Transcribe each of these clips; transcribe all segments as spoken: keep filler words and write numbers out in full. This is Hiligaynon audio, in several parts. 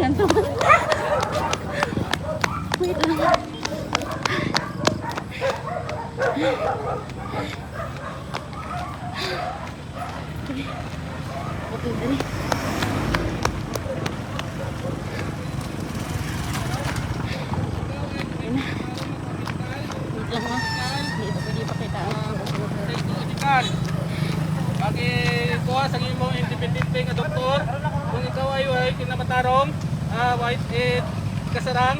Wait lang. Okay, dali. Ayun na. Wait lang, ha. Hindi ito pwede ipakita. Pag-ikuha sa imong independente nga doktor, kung ikaw ay, ay kinamatarong, ah, white, eh, kasarang,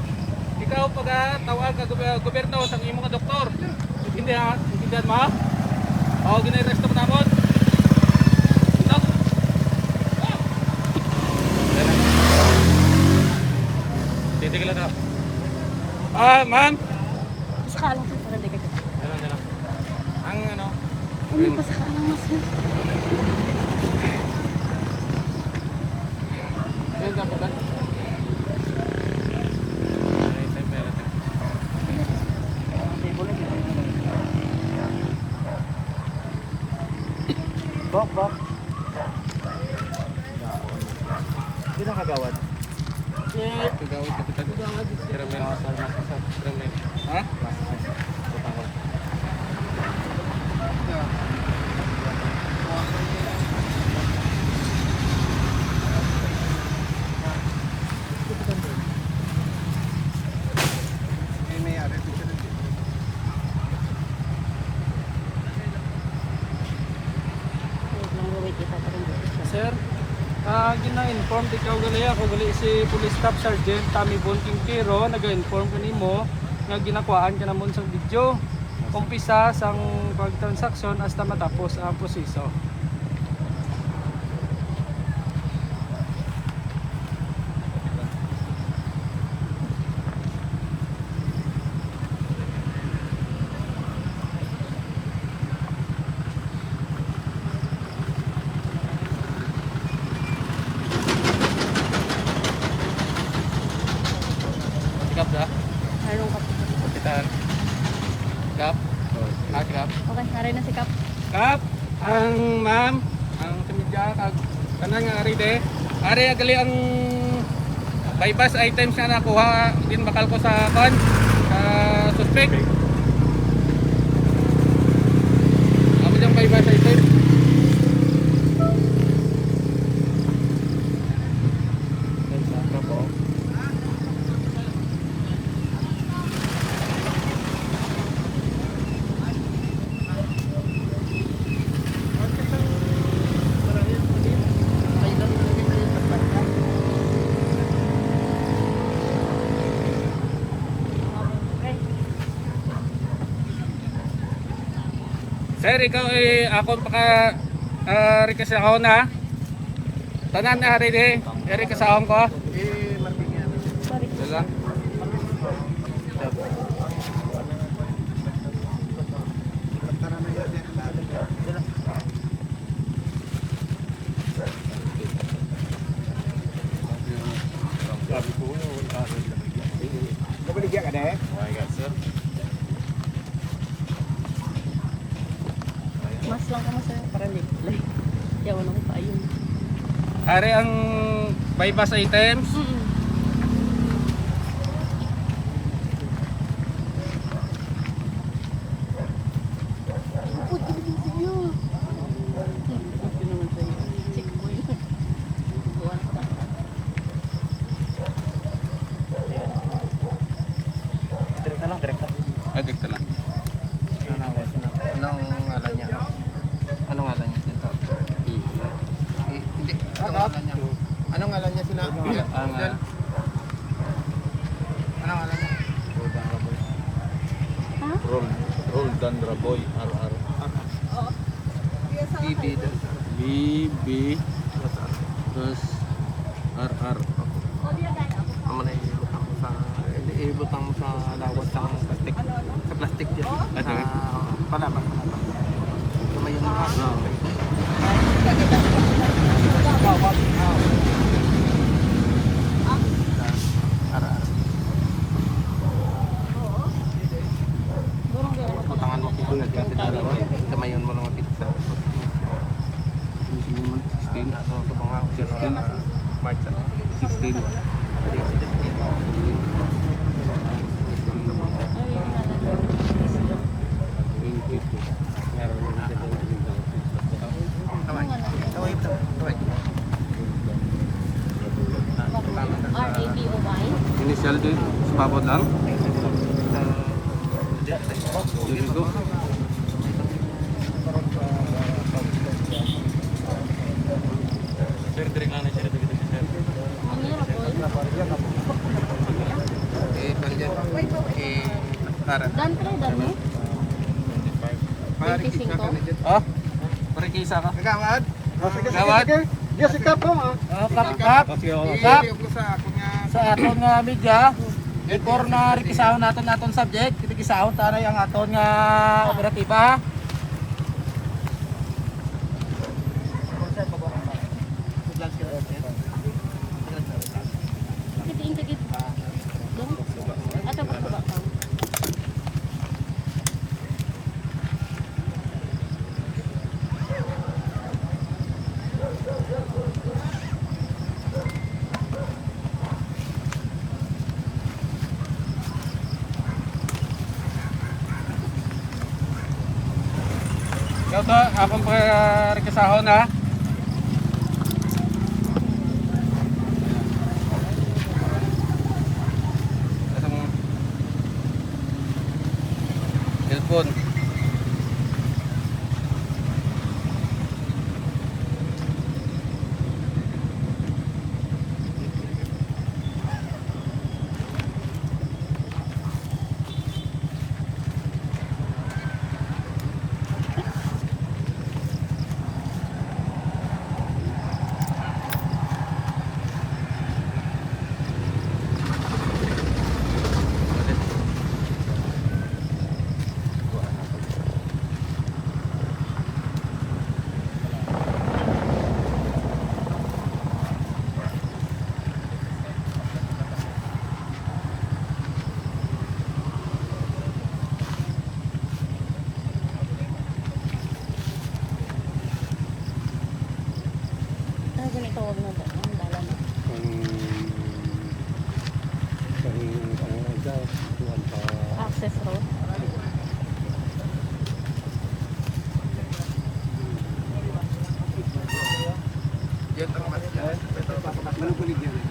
ikaw pagataw-an ka gob-, gobyerno sa imong nga doktor. Hindi, ha? Hindi mo? O, ginaresto ko namon. Ito. Titigil na. Ah, ma'am. Saka lang sa parang di ka kita. Dala, dala. Ang ano? Ano pa sa kanang mas yun? Yan, dapat ba? Ay, ay, meron. Bok, bok. Sino kagawad? Kagawad, kapitan. Kagawad, sir. Chairman. Kagawad, sir. Chairman. Ha? May may-ari, picture. Wait lang, wait, kita pa rin dito siya. Sir, ah, gina-inform ikaw gali, ako gali si Police Staff Sergeant Tommy Bon Quintero, naga-inform kanimo nga ginakuhaan ka namon sang video. Umpisa sang pagtransaksyon hasta matapos ang proseso. Si Kap, da? Anong Kap? Kapitan. Kap? Ah, Kap. Okay, hari na si Kap. Kap, ang ma'am, ang sa media, kag tanan nga ari de. Ari, agali ang buy-bust items nga nakuha, ginbakal ko sa, kuan, sa suspect. Amo diyang buy-bust item. Sa Kap, oh. Sir, ikaw, eh, akon paka, ah, request ako na. Tanan na, ready? Eri, kasaon ko. Sorry. Dala. Sabi ko, wala ka rin. Nabaligya ka na eh? Oh my God, sir. Mas lang kamo, sir, para liblay. Yawan ako pa yun. Ari ang buy-bust items. Mm-mm. Upod ko din sa iyo. Upod ko naman sa iyo. Checkpoint. Buwan pa. Direkta lang, direkta. Ah, direkta lang. Ano, ano, anong ngalan niya? Anong ngalan niya dito? Hmm. Eh, hindi. Anong ngalan niya? Anong ngalan niya sila? Ang, ah, Anong ngalan niya? Roldan Raboy. Ha? Rol-, Roldan Raboy, R R. Oo. B B daw. B B plus R R. Amo na, ibutang mo sa, ibutang mo sa lawas sa plastic. Sa plastic dyan. Ate. Sa, palaban, palaban. Sa may yun. Oo. R R. Butangan mo kung ano yung pinalaman. Kamayon mo lang ang pizza. Sixteen. Ano, sa mga sixteen. March, ano? Sixteen. R A B O Y. Initial din, sa babot lang. Dito. Sir, diri lang na siya, diri, diri, sir. Ang hirap, boy. Eh, pare dyan. Eh, para. Dan, pre, dan, eh. Pare, twenty-five. Pare, isa ka na dyan. Ah? Pare, isa ka. Kagawad? Ah, sige, sige, Kagawad? Sige. Yes, ikap, oh, ah. Oh, kap, kap. Sige, oh. Kap. Sa ako nga. Sa aton nga media, before na rekisahon naton, naton subject, rekisahon ta na ang aton nga operatiba. Kiting ka gid. Dong. Ato ba ba? Ikaw to, akong pa-rekisahon, ha? Cellphone. Ano gani tawag na to? Ang dalan na. Ang, ang, ang, ang, ang, kuwan pa. Access road. Yan ang mas yan. Ano po ni Jerry?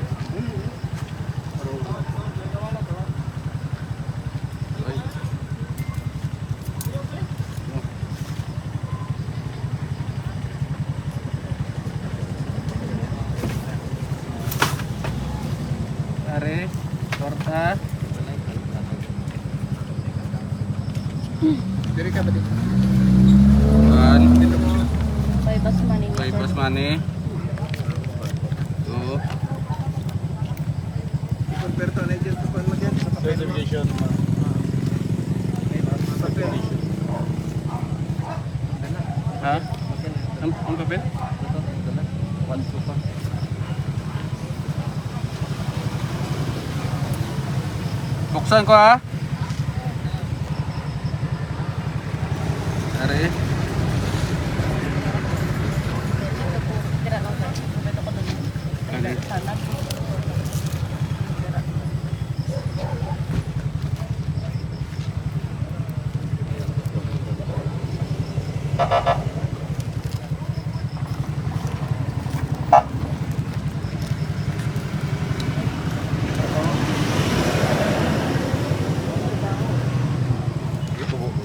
Are, torta. Diri ka ba dito? One. Dito mo. May bus money. May bus money. Two. I-convert to na dyan sa kuwan mo dyan, sa papel mo. Reservation, ma'am. Sa papel. Ha? Ang, ang papel? Ito, ito na. One, two pa. Buksan ko, ha? Are. Kani.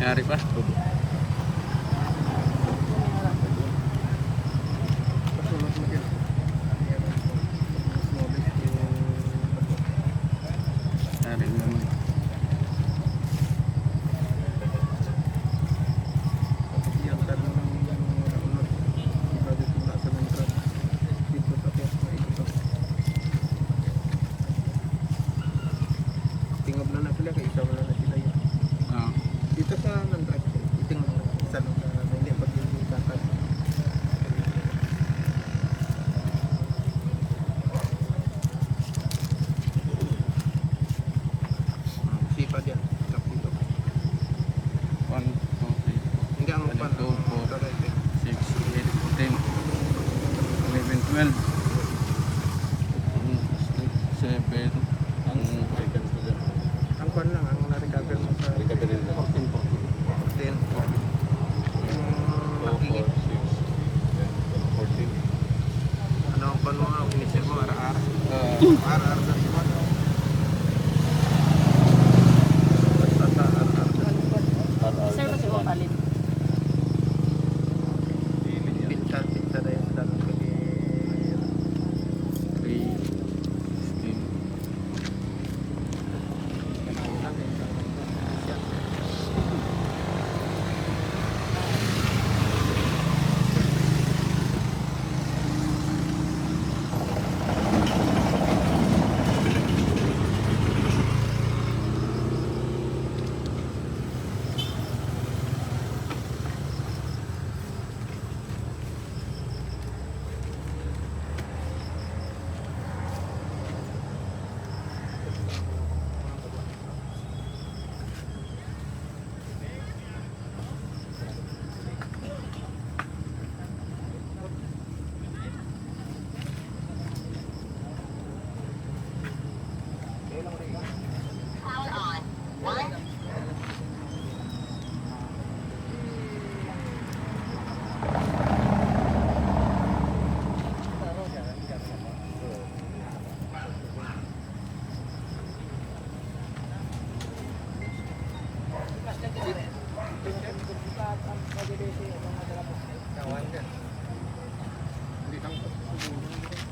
Yari pa. Yari naman. Yan, tanong ng mga naunod. Iba dito na sa Nangka. Dito sa Pias na ito. Tingog na na sila, kay isa wala na sila yun. Ah. Dito sa Nangka, tingog na. Isa lang sa, hindi pag-iingat. Sipa dyan, kapito. One, two, three, four. Hindi, ang One, pan-, two, four, ang six, eight, ten, eleven, twelve. One, two, seven, R R sa Simon. Basta sa R R sa Simon. Sir, kasi mo palit. Pinsa, pinsa na yung sa kami. Three, sixteen.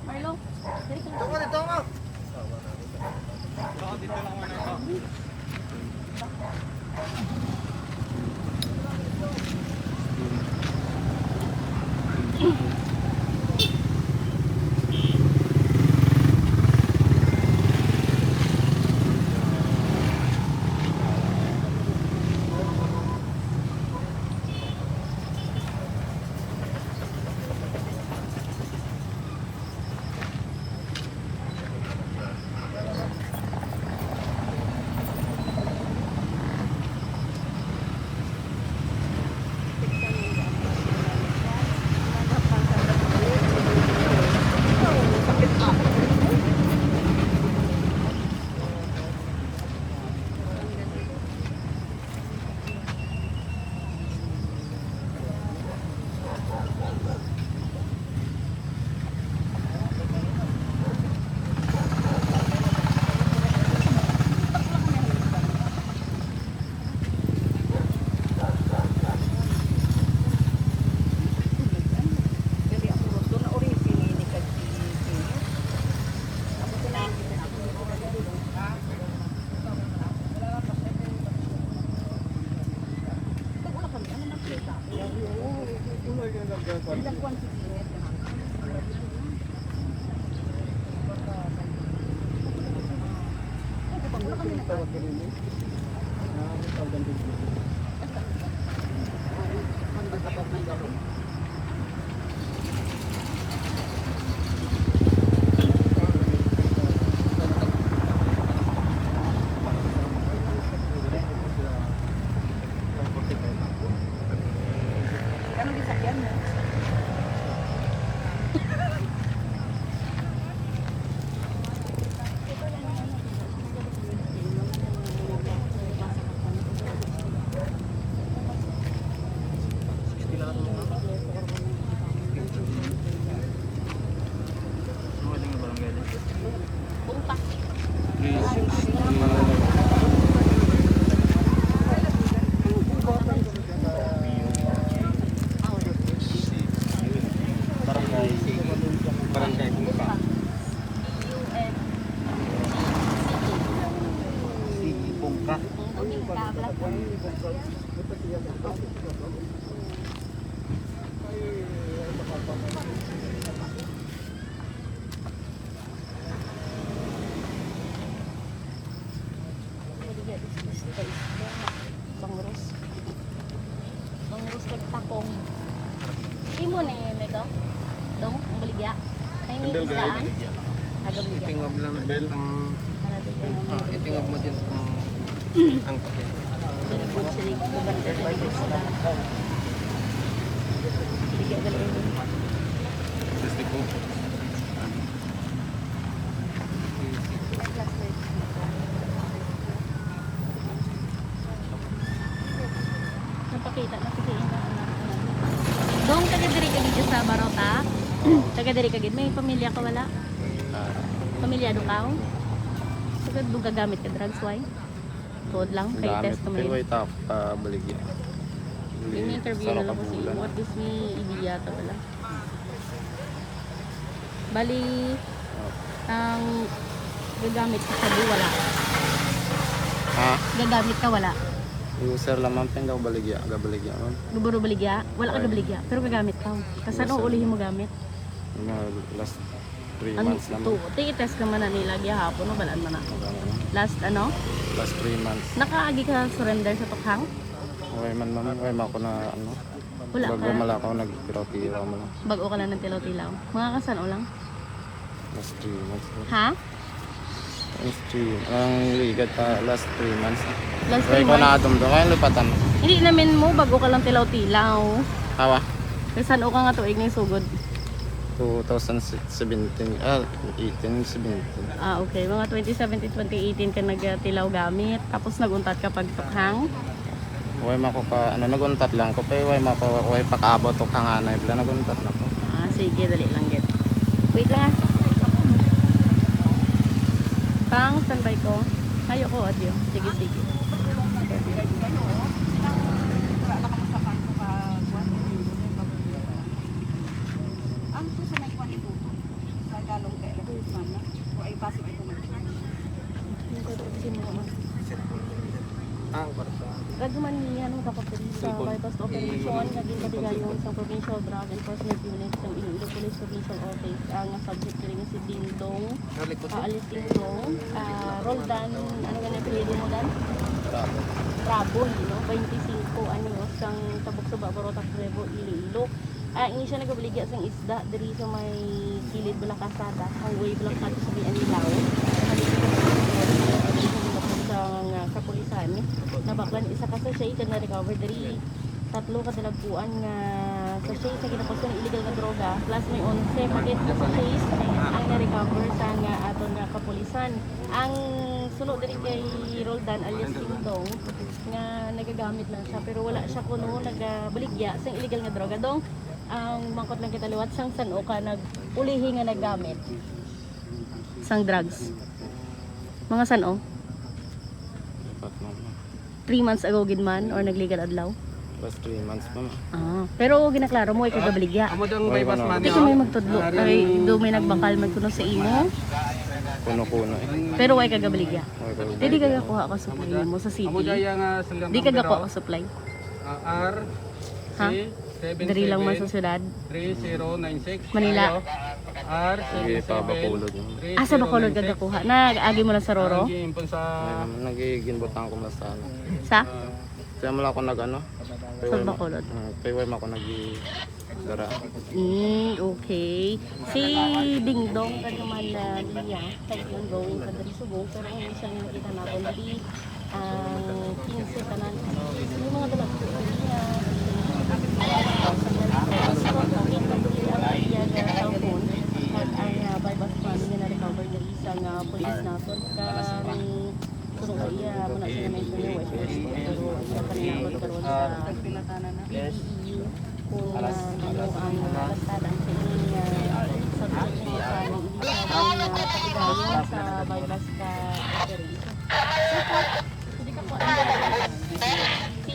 Marlo, dali ka. Tungo, tungo. Ano gisakyan mo? Bungka. Barangay, Barangay Bungka. Sige, Bungka. Bungka, Bungka. Bangros. Bangros kag takong. Imo ni, Meto? Dong, ang baligya. Ay, may isdaan? Agabaligya. Itingob lang, Bel, ang, ah, itingob mo din ang, ang kape. Sinipot, sinipot, baligya. Baligya, baligya. Gusto ko. Napakita na, sige, ina, ina, ina. Dong, taga diri ka gid sa Barota? Taga diri ka gid. May pamilya ka, wala? Pamilyado ka, oh? Sugad mo gagamit ka drugs, why? Tuod lang, kay Gamit, test ka pero man. Wait, ah, baligya. Yung interview na lang ko sa iyo. What gives me idea to pala? Bali, ang gagamit ka sa wala. Ha? Gagamit ka, wala. User lang man, pero gabaligya, gabaligya man. Gaburo baligya? Wala ka gabaligya, pero gagamit ka. Kasan o ulihi mo gamit? Mga last three months naman. Ti-test naman na nila gihapon, no? Balaan man na. Wala naman. Last, ano? Last three months. Nakaagi ka surrender sa tukhang? Wala man, ma'am. Wala man ako na, ano. Wala ka. Bago man lang ako nagtilaw-tilaw man lang. Bago ka lang nagtilaw-tilaw. Mga kasan-o lang? Last three months, ma'am. Ha? Last three, ang ligad pa, last three months. Last three months? Wala ko na atum to, kaya lupatan. Hindi namin mo, bago ka lang tilaw-tilaw. Awa? Kasan-o ka nga tuig na sugod? Two thousand seventeen, ah, eighteen, seventeen. Ah, okay. Mga twenty seventeen, twenty eighteen ka nagtilaw gamit. Tapos naguntat ka pag tukhang? Way man ko ka, ano, naguntat lang ko, pero way man ko, way pakaabot ko kanganay, bala, naguntat na ko. Ah, sige, dali lang, gid. Wait lang, ah. Pang standby ko. Ayo ko, adyo. Sige, sige. Ang sa may kwan ni Tuto, sa galong kay Elvis man na, o ay pasig ito mag-charge. Ang kwarta. Radyo man niya nung dapat diri sa Cellphone. Bypass operation nga ginpatigayon sa Provincial Drug Enforcement Unit sa Iloilo Police Provincial Office, ang subject diri nga si Dingdong, Nalikot ah, alias Dingdong, ah, Roldan, ano nga na apelyido mo, Dan? Bravo. Bravo, no? Twenty-five anyos, sang Tabok Suba, Barotac, Nuevo Iloilo. Ah, ini siya nagabaligya sang isda diri sa may kilid bala kalsada, highway bala kalsada sa Bianilao. Sa nga kapulisan, nabaklan isa ka sachet kag na-recover diri tatlo ka dalagkuan nga sachet sa ginapuson nga illegal nga droga, plus may onse pa gid ka sachet ang na-recover sa nga aton nga kapulisan. Ang suno diri kay Roldan alias Dingdong nga nagagamit lang siya, pero wala siya kuno nagabaligya sang illegal nga droga. Dong, ang mangkot lang kita liwat, sang san-o ka nag-ulihi nga naggamit sang drugs? Mga san-o? Dapat na, ma'am. Three months ago gid man or nagligad adlaw? Last three months pa, ma'am. Ah, pero ginaklaro mo, ikaw gabaligya. Amo dang Wala bypass na. Man Di ka may magtudlo. Ay, do may nagbakal man kuno sa imo. Kuno-kuno eh. Pero wala ka gabaligya. Wala ka Di, di ka gabaligya. Gakuha ka supply mo sa city. Amo daya nga silang Di ka number, gakuha oh. Ka supply. Ah, R, Ha? C, Diri lang man sa seven seven, syudad. Three zero nine six. Manila. Ayo. R, Sige, seven seven, pa Bacolod, no? Three zero nine six. Ah, sa Bacolod ka gakuha. Nag-agi mo lang sa Roro? Ang giimpon sa Ayun, nagiginbutang ko mula sa ano. Sa? Ah. Kaya mula ako nag ano? Sa Bacolod. Ah, kaya wala ako nag dara. Mm, okay. Si Dingdong ka naman na niya, kay ongoing ka diri subong, pero ang siya nga nakita natin diri, ang kinse tanan. May mga dalagko niya. Ang iya nga cellphone, kag ang, ah, buy bag pa niya na-recover diri sa nga police naton. Kang suno sa iya, muna siya na may kuya, wife ko, pero siya kanina karon sa P D E U kung, ah, ano ang, ah, basta lang sa inyo, ah, subject niya sa mga ilisan, ah, pagdayon sa buy bag ka operation. Hindi ka po ang si,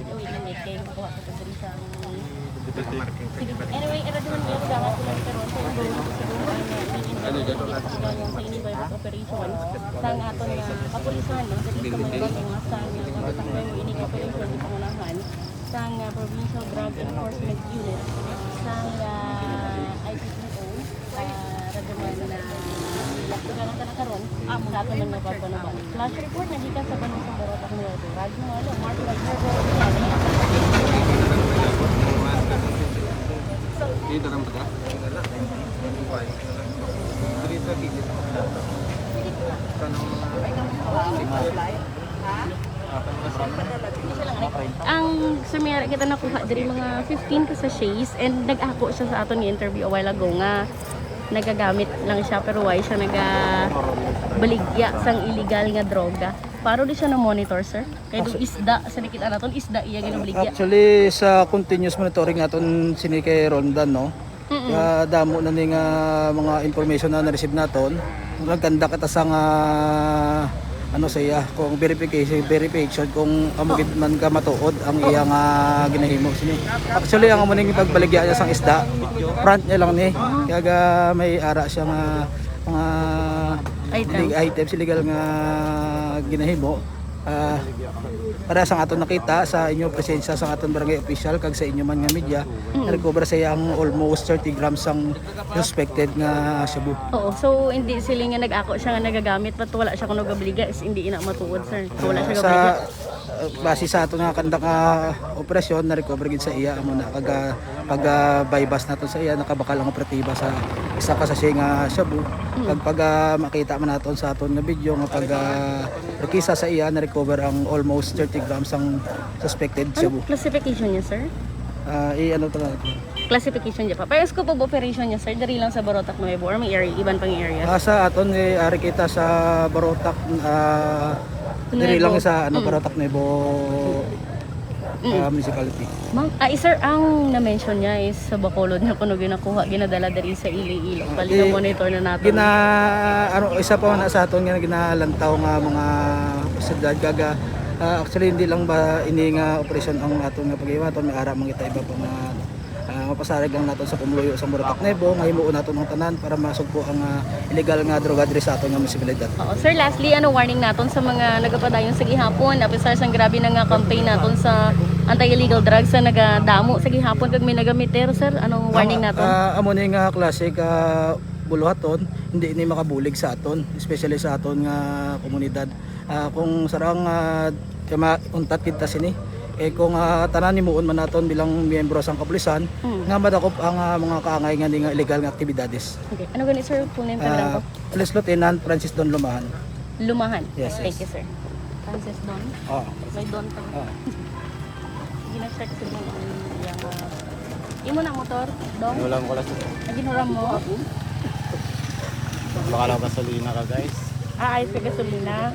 oh, wait, hindi, kaya makuha ko sa diri sa, um, sige. Anyway, ira naman niya, dapat ko lang karon sa ulo, sa ulo, ang, uh, ini-, ini-, ini-, sa ini virus operation, sa nga aton nga kapulisan, no? Sa dito may bago nga sa nga, uh, ini operation, sa pangunahan, sa nga Provincial Drug Enforcement Unit, sa nga, uh, I P P O. Ah, Radyo Man na iyaktugan ang tanan karon. Amo sa aton nga pagpanubang. Flash report na gikan sa Banunsang Barotac, Nuevo. Radyo Malo, Mark Rodrigo. Dito lang ba ka? Dito, dito. Tanong mga Ang sumiyara kita nakuha diri mga fifteen ka sachets, and nag-ako siya sa aton nga interview a while ago nga nagagamit lang siya pero wala siya nagabaligya sang illegal nga droga. Paano di siya na-monitor, sir? Kay do isda sa nakita naton, isda iya ginabaligya. Actually, sa continuous monitoring naton sini kay Roldan, no? Mm-mm. Kaya damo na ni nga mga information na na-receive naton. Nagkanda kita sa nga, ano, sa iya, kung verification, verification kung amo gid man ka matuod ang iya nga ginahimo sini. Actually, ang amo ning pagbaligya niya sang isda, front niya lang ni. Kaya ga-, may ara siya nga mga Item. Illegal items, illegal nga ginahimo. Ah, para sa aton nakita sa inyo presensya sa aton barangay official kag sa inyo man nga media, Mm. na-recover sa iya ang almost thirty grams sang suspected nga shabu. Oo, so hindi sila nga nag-ako siya nga nagagamit, but wala siya kuno gabaligya, is hindi ina matuod, sir. Wala siya Sa, gabaligya. uh, base sa aton nga kandak nga operasyon, na-recover gid sa iya amo na kag, ah, pag, ah, buy bust naton sa iya, nakabakal ang operatiba sa isa ka sachet nga shabu. Mm. Kag pag, ah, makita man naton sa aton nga video nga pag, ah, rekisa sa iya, na-recover ang almost thirty grams ang suspected Ano shabu. Classification niya, sir? Ah, i-ano to na ito? Classification niya pa. Pero scope of operation niya, sir, diri lang sa Barotac Nuevo or may area, iban pang areas? Ah, sa aton, eh, ari kita sa Barotac, ah, diri Nuevo. lang sa, ano, Mm. Barotac Nuevo, Mm. ah, municipality. Ma'am, ah, sir, ang na-mention niya is sa Bacolod niya kuno ginakuha, ginadala diri sa Iloilo. Bali, Eh, na-monitor na nato. gina-, ano, isa pa na sa aton nga ginalantaw nga mga oportunidad, gaga, ah, actually, hindi lang ba ini nga operasyon ang aton nga paghiwaton, may ara man kita iba pa nga, ah, mapasarag lang naton sa pumuluyo sa Barotac Nuevo, nga himuon naton ang tanan para masugpo ang, ah, illegal nga droga diri sa aton nga munisipalidad. Oo, sir, lastly, ano warning naton sa mga nagapadayon sa gihapon, apisar sang grabe na nga campaign naton sa anti-illegal drugs sa nagadamo sa gihapon kag may nagamiter, sir? Anong warning Ang, naton? ah, amo ni nga klase ka buluhaton, hindi ni makabulig sa aton, especially sa aton nga komunidad. Ah, kung sarang, ah, kama-, untat kita sini, eh, kung, ah, tanan himuon man naton bilang miyembro sang kapulisan, Mm. nga madakop ang, ah, mga kaangay nga ni nga illegal nga aktibidades. Okay. Ano gani, sir? Full name, Ah, kag rank? Police Lieutenant Francis Don Lumahan. Lumahan. Yes, Thank yes. you, sir. Francis Don? Oo. May Don pa. Oo. Sige na, check sa Don ang iyang, ah, imo na motor, Dong? Wala mo kalas. Naginhuram mo? Baka lang gasolina ka, guys. Ah, ayos ka gasolina.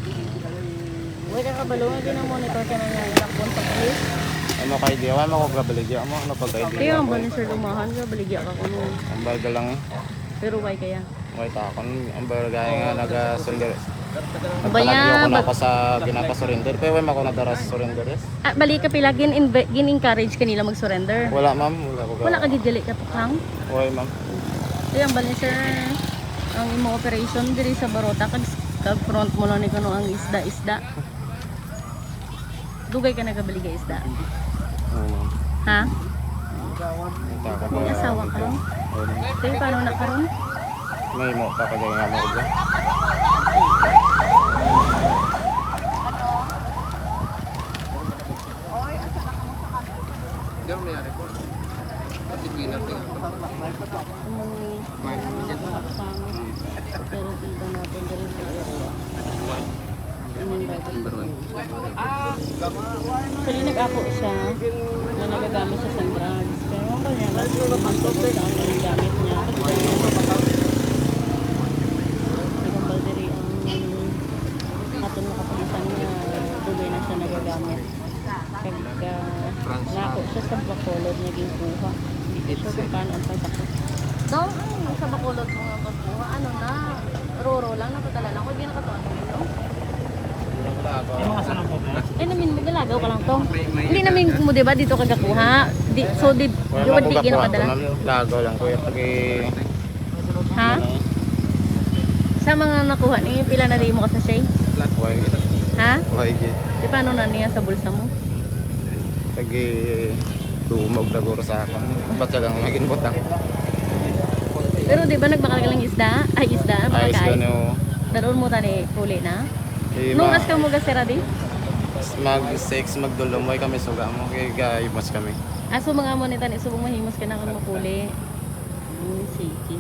Uy, kakabalo nga ginamonitor ka na nga ilakbon sa police. Ano ka idea? Wala mo ko gabaligya mo. Ano pagka-idea Kaya mo? Ang ba ni Sir Lumahan, gabaligya ka ko mo. Ang barga lang eh. Pero why kaya? Wait, ako, ang barangay nga naga-surrender. Baya, Nagpalagyo ko na bag- ako sa ginapa-surrender. Pero wala ako nadara sa surrender, yes. Ah, bali ka pila, gin-, gin-encourage ka nila mag-surrender? Wala, ma'am. Wala ko Wala ka gid gali ka tukang? Wala, ma'am. Kaya ang bali, sir, ang imo operation diri sa Barota, kag, kag front mo lang ni kuno ang isda-isda. Dugay ka nagabaligya isda? Oo, ma'am. Ha? Ito ako May pa- asawa ka ron? Oo, ma'am. Kaya paano na karon? May mo pa kagaya nga mo ba? Pero kita natin diri sa area. Number one. Actually, nag-ako siya na nagagamit siya sa drugs. Pero ang kanya, mas mas sa ang gamit niya. Nagambal diri ang aton mga kapulisan nga dugay na siya nagagamit. Kag, ah, nako siya sa Bacolod nga ginkuha. Hindi ko sure kung paano ang pagtakbo. Daw, ang sa Bacolod mo nga pagkuha, ano na, roro lang, napadala lang. Kaya ginakatuan mo, no? Yung mga sanang po, eh. Ay, namin, magalagaw ka lang to. Hindi namin mo, di ba, dito kagakuha? Di, so, di, Wala di ba mo di kakuha ginapadala? Ko, ma'am. Lagaw lang ko. Yung pag-, Ha? Ano? Sa mga nakuha ninyo, pila na di mo ka sachet? Why? Ha? Why, gid? Di paano na niya sa bulsa mo? Lagi dumog na guro sa akon. Ba't siya lang naging butang? Pero di ba nagbakal ka lang isda? Ay, isda. Ay, isda, Bakal? no. Daron mo tani, huli na? Eh, Nung ma- as ka mo gasira di? Mag six, magdulo mo, kami suga mo. Kaya gayos kami. Aso mga mo ni tani, subong mahimos ka na kang mapuli. Hmm, sige.